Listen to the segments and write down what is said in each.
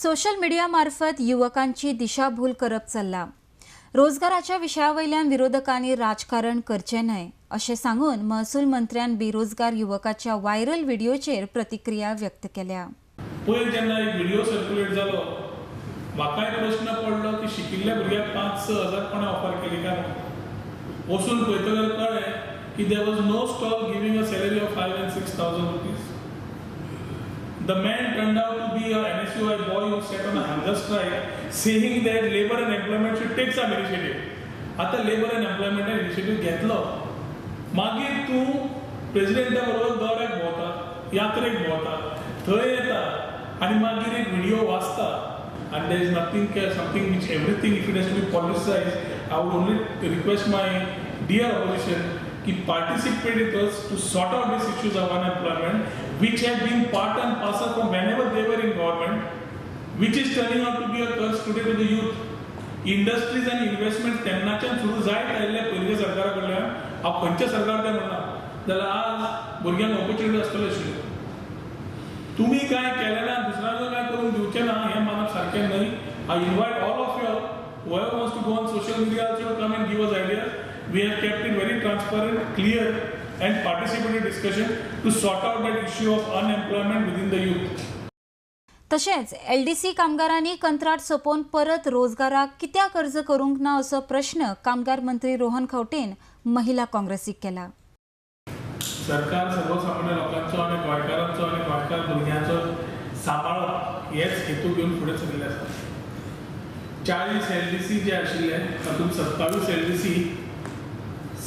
Social media मार्फत युवकांची दिशाभूल करप चल्ला. रोजगाराच्या विशया वयल्यान विरोधकांनी राजकारण करचें न्हय अशें सांगून महसूल मंत्र्यान बेरोजगार युवकाच्या व्हायरल व्हिडिओचेर प्रतिक्रिया व्यक्त केल्या. पयर जेन्ना एक व्हिडिओ सर्क्युलेट जालो, म्हाकाय प्रश्न पडलो की शिकिल्ल्या भुरग्याक 5-6 हजार कोणें ऑफर केली काय म्हणून. वचून पळयतकर कळ्ळें की there was no stall giving a salary of 5 and 6 thousand rupees. The man turned out to be a NSUI boy who sat on a hunger strike saying that labor and employment should take some initiative. आता labor and employment initiative घेतलो, मागीर तूं प्रेजिडेंटा बरोबर दौऱ्याक भोंवता, यात्रेक भोंवता, थंय येता आनी मागीर एक व्हिडिओ वाचता आनी there is nothing something which everything if it has to be politicized. I would only request my dear opposition की participate with us to sort out these issues of unemployment, which have been part and parcel from whenever they were in government, which is turning out to be a curse today to the youth. Industries and investments तेन्नाच्यान सुरू जायत आयिल्ले पयलींच्या सरकारा कडल्यान. हांव खंयचें सरकार तें म्हणना, जाल्यार आज भुरग्यांक ऑपॉर्च्युनिटी आसतल्यो आशिल्ल्यो. तुमी कांय केलें ना, दुसऱ्यांक कांय करूंक दिवचें ना हें मानप सारकें न्हय. I invite all of you whoever wants to go on social media also to come and give us ideas. We have kept it very transparent, clear and participatory discussion to sort out that issue of unemployment within the youth. तशेंच LDC कामगारांनी कंत्राट सोंपोवन परत रोजगाराक कित्याक अर्ज करूंक ना असो प्रश्न कामगार मंत्री रोहन खंवटेन महिला काँग्रेसीक केला. सरकार सर्वसामान्य लोकांचो आनी गोंयकारांचो आनी गोंयकार भुरग्यांचो सांबाळप हेच हेतू घेवन फुडें सरिल्ले आसा. 40 एलडीसी जे आशिल्ले तातूंत 27 LDC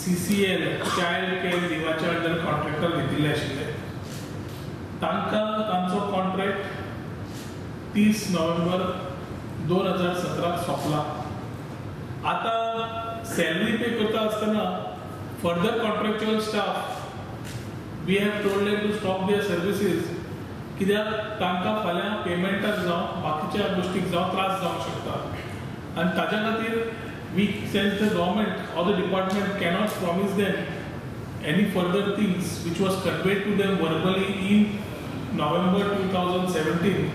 CCL child care लिवाच्या under contractor घेतिल्ले आशिल्ले. तांकां तांचो कॉन्ट्रॅक्ट 30 नोव्हेंबर 2017 सोंपला. आतां सॅलरी पे करता आसतना further contractual staff we have told them to stop their services, कित्याक तांकां फाल्यां पेमेंटाक जावं बाकीच्या गोश्टीक जावं त्रास जावंक शकता. आनी ताच्या खातीर we sense the government or the department cannot promise them any further things which was conveyed to them verbally in November 2017.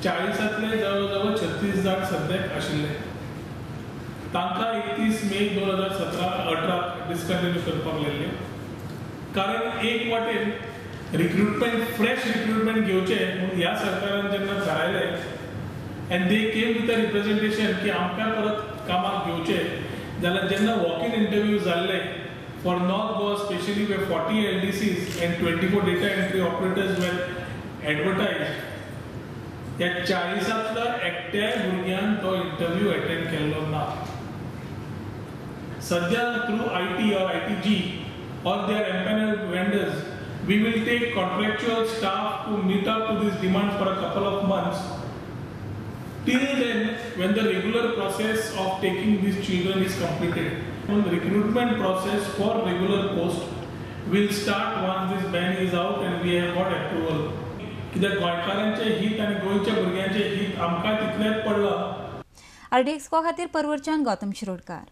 40तांतले जवळ जवळ 36 जाण सद्याक आशिल्ले, तांकां 31 मे 2017-18 डिसकंटिन्यू करपाक लायल्ले. कारण एक वाटेन रिक्रुटमेंट, फ्रेश रिक्रुटमेंट घेवचें म्हणून ह्या सरकारान जेन्ना थारायलें and they came with a representation की आमकां परत कामाक घेवचें, जाल्यार जेन्ना वॉक इन इंटरव्यू जाल्ले for North Goa specially, where 40 LDCs and 24 data entry operators were advertised, ह्या 40तांतल्या एकट्याय भुरग्यान तो इंटरव्यू अटेंड केल्लो ना. सद्या through IT or ITG or their empaneled vendors, we will take contractual staff to meet up to these demands for a couple of months. Till then, when the regular process of taking these children is completed, the recruitment process for regular post will start once this ban is out and we have got approval. कित्याक गोंयकारांचें हित आनी गोंयच्या भुरग्यांचें हित आमकां तितलेंच पडलां. आरडीएक्स खातीर परवरच्यान गौतम शिरोडकार.